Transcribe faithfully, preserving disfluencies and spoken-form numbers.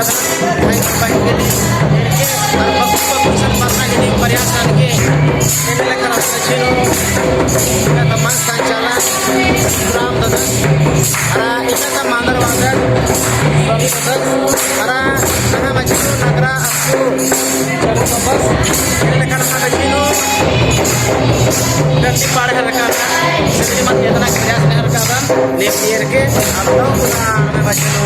भाई बहिन गे नी, एरके अरा बग्गु बग्गु सन बरना गे नी प्रयास ननके, एन्ने लेखा रअदन चिन्हो, इन्ना ता मंच संचालन राम ददस, अरा इन्ना ता मांदर वादक स्वामी ददस, अरा नम्है मझी नू नगरा अक्कु चरण वापस, एन्ने लेखा रअदन चिन्हो, धरती पाड़ हरका, सगरी मन एतना प्रयास नहरका बा, ने एरके, अब तो पूरा नम्है मझी नू